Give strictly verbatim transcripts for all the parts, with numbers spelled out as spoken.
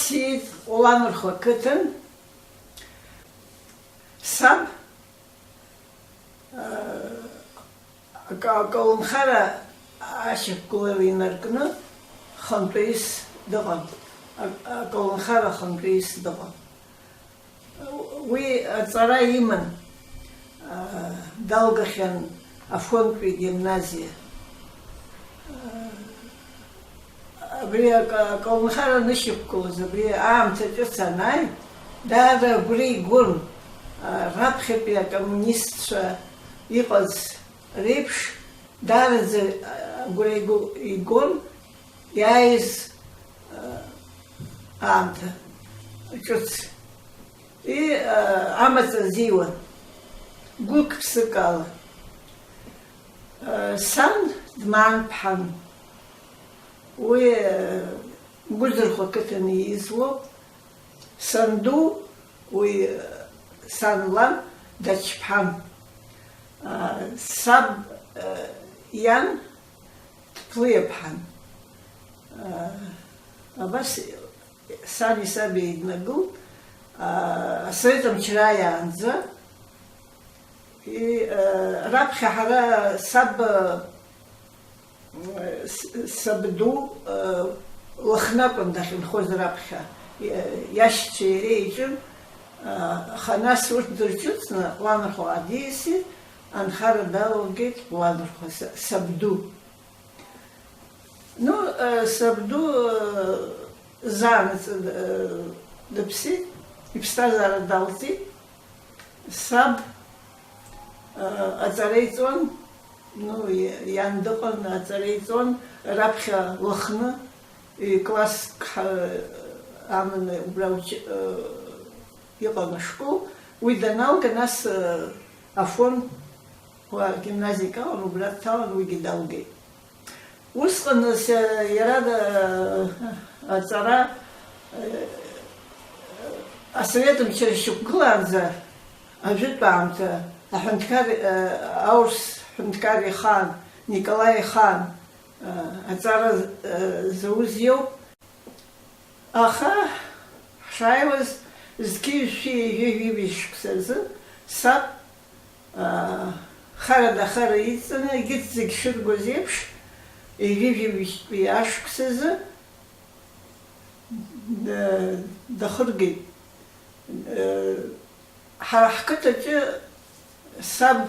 Сиит Уланрхәа ақыҭан. Саб, аа, ака-, аколнхара ашьақәгылара инаркны хантәаҩыс дыҟан. А-, аколнхара хантәаҩыс дыҟан. Уи аҵара иман, аа, далгахьан Афонтәи гимназиа. Абри ак-, аколнхара анышьақәгылаз, абри аамҭа ҿыц анааи, даара агәра игон, а, раԥхьатәи акоммунистцәа иҟаз реиԥш, даараӡа, а, агәра игу-, игон иааиз, а, аамҭа ҿыц. И, а, амаҵ азиуан, гәык-ԥсык ала. Сан дмаанԥҳан, уи Гәыӡырхәа ақыҭан ииз лоуп. Санду, уи сан лан, дачԥҳан. Саб иан дԥлиаԥҳан. Абас сани саби еиднакылт, асовет мчра иаанӡа. И, э, раԥхьа ҳара саб, э, с-, сабду, э, Лыхнакәын дахьынхоз раԥхьа, э, иашьцәеи иареи еиҿын, э, аха нас урҭ дырҿыцны Ҟәланырхәа адиси анхара далалгеит Ҟәланырхәа са-, сабду. Ну, э, сабду, э, заанаҵ, э, дыԥсит, иԥсҭазаара далҵит. Саб, э, аҵара иҵон, ну, и-, иан дыҟан, аҵара иҵон, раԥхьа Лыхны, и-, класск ҳа-, аманы убра уч-, э, иҟан ашкол. Уи даналга, нас, э, Афон, уа гимназиак аҟан, убра дҭалан, уигьы далгеит. Усҟан са-, иара да-, аҵара, э, асовет мчра шьақәгылаанӡа, ажәытә аамҭа аҳәынҭқар, э, аурыс ҳәынҭқар ихаан, Николаи ихаан, э, аҵара, э, зауз иоуп. Аха ҳшааиуаз, зқьи жәшәи ҩажәи ҩажәи шықәса рзы саб, аа, харада ахара идҵаны, егьырҭ зегь шыргоз еиԥш, ҩажәи ҩажәи ҩажәи ашықәсазы, э, дахыргеит. Э, Ҳара ҳқыҭаҿы саб,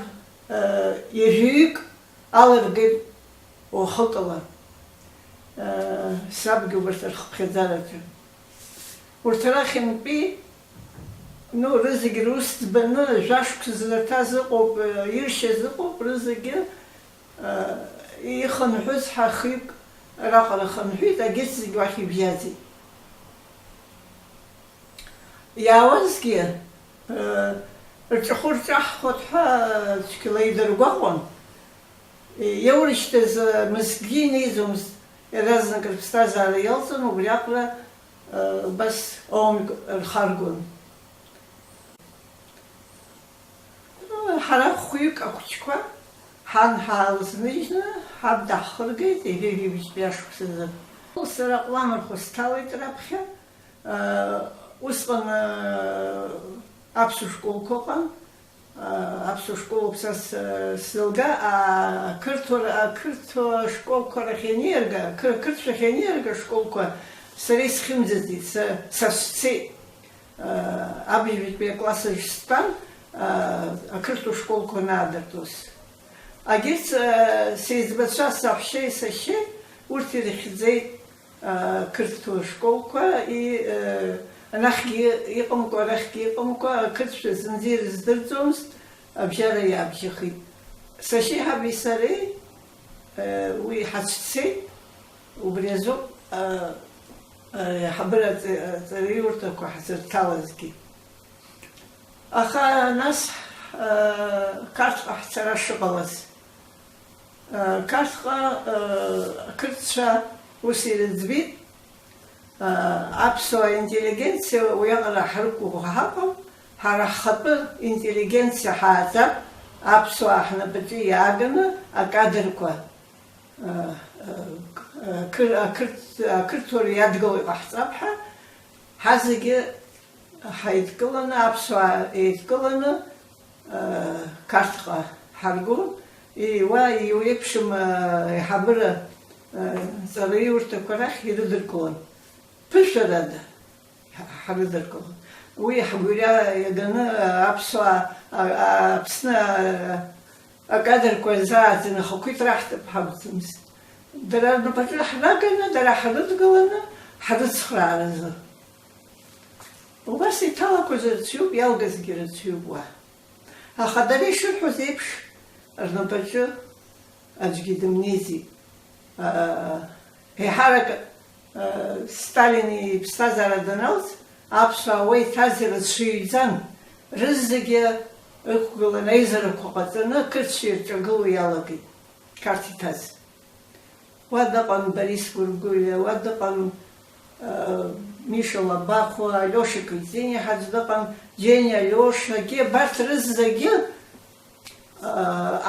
э, ҩажәаҩык алыргеит уахыкала, э, сабгьы убарҭ рхыԥхьаӡараҿы. Урҭ арахьынтәи, ну, рызегь рус ӡбаны, жәашықәса злаҭаз ыҟоуп, э, иршьыз ыҟоуп, рызегьы, э, ихынҳәыз ҳа хҩык раҟара хынҳәит, егьырҭ зегь уахь ибжьаӡит. Иаауазгьы, э, рҿахәы рҿаҳхуеит ҳәа цәгьала идыргәаҟуан. Иаурышьҭыз, э, мызкгьы инеиӡомызт, иаразнак рыԥсҭазаара иалҵын, убри аҟара, э, убас аумк рхаргон. Ҳара хәҩык ахәыҷқәа ҳан ҳаалызныжьны, ҳаб даҳхыргеит егьырҭ ҩажәи ҩажәи ашықәсазы. Сара Ҟәланырхәа сҭалеит раԥхьа. Усҟан аԥсуа школқәа ыҟан. Аԥсуа школоуп са сзылга, ақырҭуа, ақырҭуа школқәа рахь ианиарга, ақырҭшәахь ианиарга ашколқәа сара исхьымӡаӡеит, са, са сцеит. Абыжьбатәи акласс аҿы стәан, ақырҭуа школқәа анаадыртуаз. Агьырҭ, сеиҵбацәа, саҳәшьеи сашьеи, урҭ ирыхьӡеит, қырҭуа школқәа, и, анахьгьы иҟамкәа, арахьгьы иҟамкәа, ақырҭшәа зынӡа ирыздырӡомызт, абжьара иаабжьахеит. Сашьеи ҳаби сареи, уи ҳацәцеит, убри азоуп, аиҳабыра аҵараиурҭақәа ҳзырҭалазгьы. Аха нас, Қарҭҟа ҳцара шыҟалаз, Қарҭҟа ақырҭцәа ус ирыӡбеит, аԥсуа интеллигенциа уиаҟара ҳрықәгәыӷуа ҳаҟам, ҳара ҳхатәы интеллигенциа ҳааӡап, аԥсуаа ҳнапаҿы иааганы акадрқәа, ақыр-, ақырҭ-, ақырҭуа иадгыло иҟаҳҵап ҳәа, Ҳазегьы ҳаидкыланы, аԥсуаа еидкыланы, э, Қарҭҟа ҳаргон, и-, уа иуеиԥшым, э, аиҳабыра, э, ҵараиурҭақәа рахь ирыдыркылон. Ԥышәарада ҳ-, ҳрыдыркылон. Уи ҳгәырҩа иаганы, э, аԥсуаа, а, а, Аԥсны, а, акадрқәа рзааӡаны ахақәиҭра ҳҭап ҳақәӡамызт. Дара рнапаҿы ҳнаганы, дара ҳрыдгыланы ҳрыцхрааразы. Убас иҭалақәаз рацәоуп, иалгазгьы рацәоуп уа. Аха дара ишырҳәоз еиԥш, рнапаҿы аӡәгьы дымнеиӡеит. Аа, еиҳарак, аа, Сталин иԥсҭазаара даналҵ, аԥсуаа уа иҭаз ирацәаҩӡан, рызегьы ықәгылан, аизарақәа ҟаҵаны, ақырҭцәа ирҿагыло иалагеит, Қарҭ иҭаз. Уа дыҟан Борис Гәыргәлиа, уа дыҟан, э, Миша Лабахәуа, Алиоша Квитиниа ҳаӡә дыҟан, Џьениа Алиошагьы, абарҭ рызегьы, э,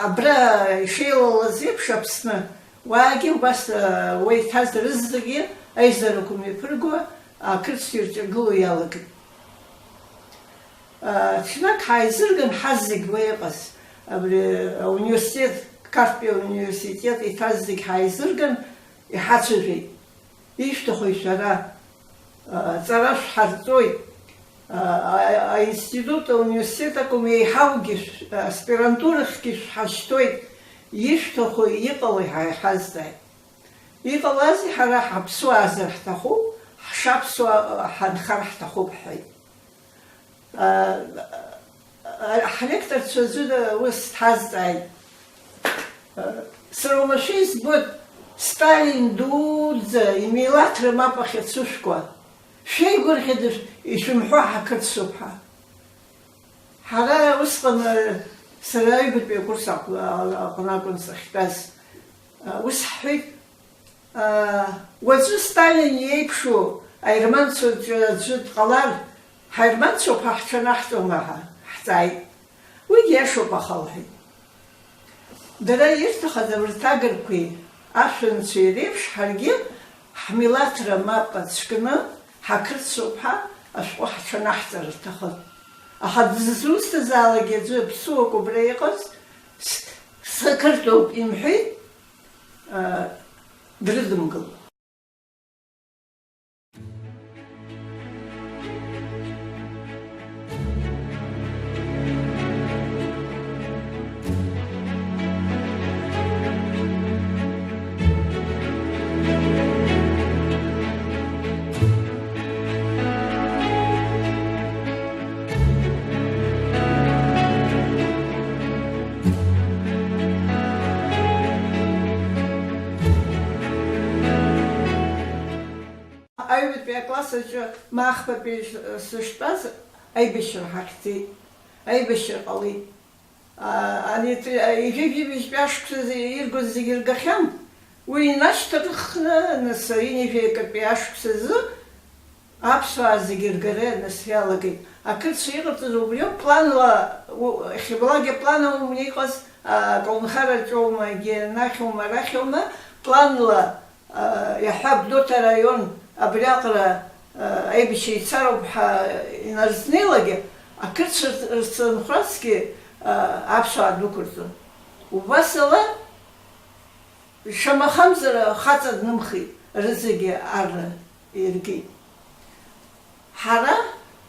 абра ишеилалаз еиԥш Аԥсны, уаагьы убас, э, уа иҭаз рызегьы аизарақәа мҩаԥырго, ақырҭцәа ирҿагыло иалагеит. Ҽнак ҳааизырган, ҳазегь уа иҟаз, абри ауниверситет, Қарҭтәи ауниверситет иҭаз зегь ҳааизырган, иҳацәажәеит. Ишәҭаху шәара, ҵара шәҳарҵоит, аинститут, ауниверситет акәым, еиҳаугьы шә-, аспирантурахьгьы шәҳашьҭоит, ишәҭаху иҟалеи ҳәа иҳазҵааит. Иҟалазеи, ҳара ҳаԥсуаазар ҳҭахуп, ҳшаԥсуа ҳанхар ҳҭахуп, ҳҳәеит. А, а, ҳлекторцәа аӡәы ус дҳазҵааит. Сара уамашәа избоит, Сталин дуӡӡа имилаҭра мап ахьацәышәкуа. Шәеигәырӷьада, ишәымҳәо ҳақырҭцәоуп ҳәа. Ҳара усҟан, сара аҩбатәи акурс аҟ-, аҟны акәын сахьтәаз. Ус ҳҳәеит, уаҵәы Сталин иеиԥшу аерманцәа аӡәы дҟалар, ҳаерманцәоуп ҳәа ҳҽанаҳҵома ҳәа ҳҵааит. Уигьы иашоуп, аха лҳәеит. Дара ирҭахыз абарҭ агырқәеи ашәанцәеи реиԥш ҳаргьы ҳмилаҭра мап ацәкны ҳақырҭцәоуп ҳәа ашәҟәы ҳҽанаҳҵар рҭахын. Аха дызусҭазаалакгьы аӡәы аԥсуак убра иҟаз, с-, сықырҭуп имҳәеит, дрыдымгылт. Аҩбатәи акласс аҿы ма ахԥатәи сыштәаз аибашьра ҳахьӡеит. Аибашьра ҟалеит. А, ани ҩажәи жәибжьтәи ашықәсазы иргоз зегьы ргахьан. Уи инашьҭарххны, нас ҩажәи акатәи ашықәсазы аԥсуаа зегьы ргара нас иалагеит. Ақырҭцәа иҟарҵаз убриоуп, планла, у-, иахьабалак планла аума иҟаз, а, аколнхараҿоума, егьи анахьоума, арахьоума, планла, а, иаҳҳәап, Гәдоуҭа араион абриаҟара, а, аибашьра ицароуп ҳәа инарызнеилагьы, ақырҭцәа рцынхәрасгьы, а, аԥсуаа дәықәырҵон. Убасала, шамахамзар, хаҵа днымхеит, рызегьы арра иргеит. Ҳара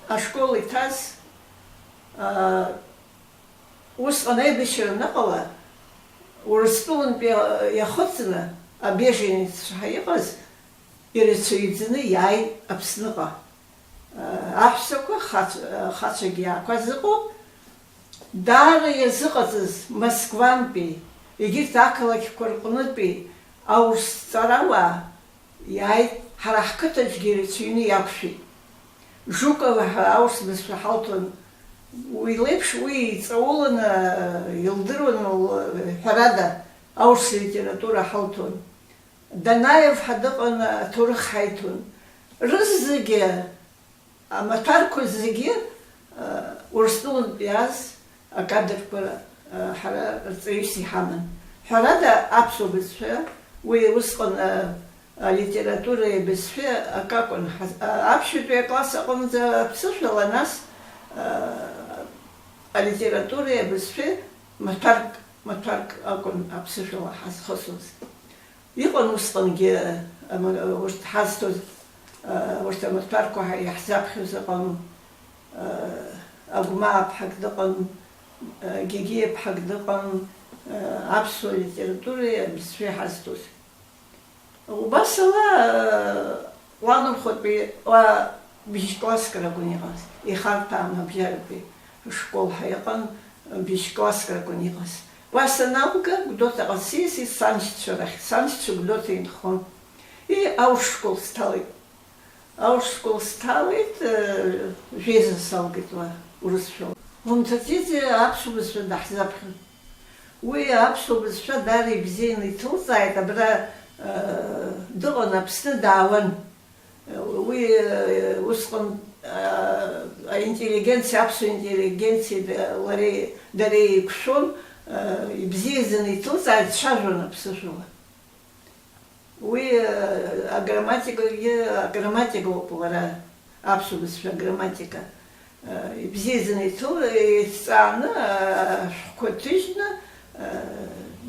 ашкол иҭаз, а, усҟан аибашьра аныҟала, Урыстәылантәи иахыҵны абеженеццәа ҳәа иҟаз ирацәаҩӡаны иааит Аԥсныҟа. Аҳәсақәа, хацә-, ахацәагьы иаақәаз ыҟоуп. Даара иазыҟаҵаз Москвантәи, егьырҭ ақалақьқәа рҟнытәи аурыс ҵарауаа иааит, ҳара ҳқыҭаҿгьы ирацәаҩны иақәшәеит. Жукова ҳәа аурыс бызшәа ҳалҭон. Уи леиԥш, уи иҵауланы илдыруан, л-, ҳәарада, аурыс литература ҳалҭон. Данаев ҳәа дыҟан, аҭоурых ҳаиҭон. Рызегьы, амаҭәарқәа зегьы, а, Урыстәылантә иааз акадрқәа, а, ҳара рҵаҩыс иҳаман. Ҳәарада, аԥсуа бызшәа уи усҟан, а, Алитературеи абызшәеи акакәын. Ҳаз-, а-, аԥшьбатәи акласс аҟынӡа аԥсышәала, нас, а, алитературеи абызшәеи маҭәарк, маҭәарк акәын аԥсышәала ҳазхысуаз. Иҟан усҟангьы, ама-, урҭ ҳазҭоз, а, урҭ амаҭәарқәа ҳа-, иаҳзаԥхьоз ыҟан, а, Агәмаа ԥҳак дыҟан, а, Гьегьиа ԥҳак дыҟан, а, аԥсуа литературеи абызшәеи ҳазҭоз. Убас ала, уа, ланхәатәи, уа, бжь класск ракәын иҟаз, ихарҭәаан абжьаратәи школ ҳәа иҟан, бжь класск ракәын иҟаз. Уа саналга, Гәдоуҭаҟа сиасит саншьцәа рахь, саншьцәа Гәдоуҭа инхон. И, аурыс школ сҭалеит. Аурыс школ сҭалеит, э, жәеиза салгеит уа, урысшәала. Гәымҭаӡиӡе аԥсуа бызшәа даҳзаԥхьон. Уи аԥсуа бызшәа даара ибзианы иҭылҵааит, абра, э, дыҟан, Аԥсны даауан. Уи, э, усҟан, э, аинтеллигенциа, аԥсуа интеллигенциеи да-, лареи, дареи еиқәшәон, э, ибзиаӡаны иҭылҵааит, дцәажәон аԥсышәала. Уи, э, аграмматикагьы, аграмматикоуп лара, аԥсуа бызшәа аграмматика. Э, ибзиаӡаны иҭыл-, иҭҵааны, э, ашәҟәқәа ҭыжьны, э,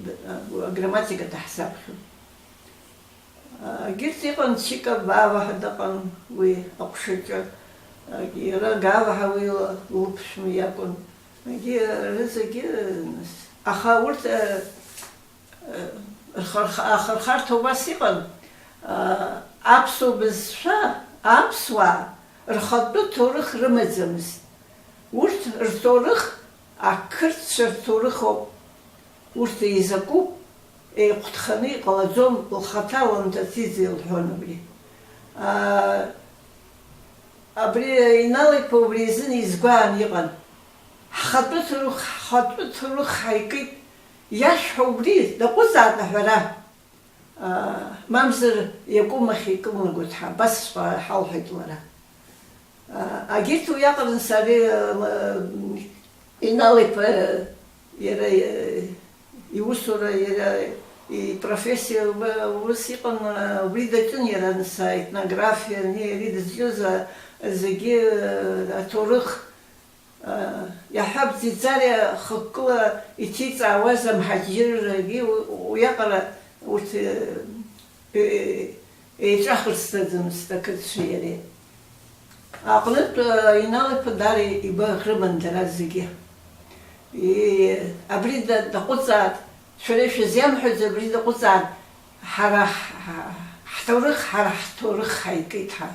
д-, аграмматика даҳзаԥхьон. Егьырҭ иҟан, Чика Бава ҳәа дыҟан, уи аҟәшаҿы. Иара Гава ҳәа уи лыԥшәма иакәын. Егьи рызегьы, нас, аха урҭ, э, э, рхырх-, ахырхарҭа убас иҟан, э, аԥсуа бызшәа, аԥсуаа рхатәы ҭоурых рымаӡамызт. Урҭ рҭоурых ақырҭцәа рҭоурых ауп. Урҭ еизакуп, еиҟәҭханы иҟалаӡом, лхаҭа Ланҭаӡиӡе илҳәон абри. Аа, абри Инал-иԥа убри изын изгәаан иҟан. Ҳхатәы ҭоурых, ҳхатәы ҭоурых ҳаикит, иашәҳәа убри, даҟәыҵаат аҳәара. Аа, мамзар иакәымахь икылнагоит ҳәа, абасҵәҟьа ҳалҳәеит лара. Егьырҭ уиаҟара нас ари, э, Инал-иԥа иара, э, иусура, иара ипрофессиа уба-, ус иҟан, э, убри даҿын иара, нас аетнографиа, ани, ари дызҿыз, э, зегьы, э, аҭоурых, э, иаҳҳәап, Ӡиӡариа хықәкыла иҭиҵаауаз амҳаџьыррагьы у-, уиаҟара урҭ, э, Е-, еиҵәахырц даӡамызт ақырҭцәеи иареи. Аҟнытә, э, Инал-иԥа даара игәаӷ рыман дара зегьы. Е-, абри да-, даҟәыҵаат, шәара ишәызиамҳәаӡо абри даҟәыҵаат, ҳара ҳ-, ҳ-, ҳҭоурых, ҳара ҳҭоурых ҳаикит ҳәа.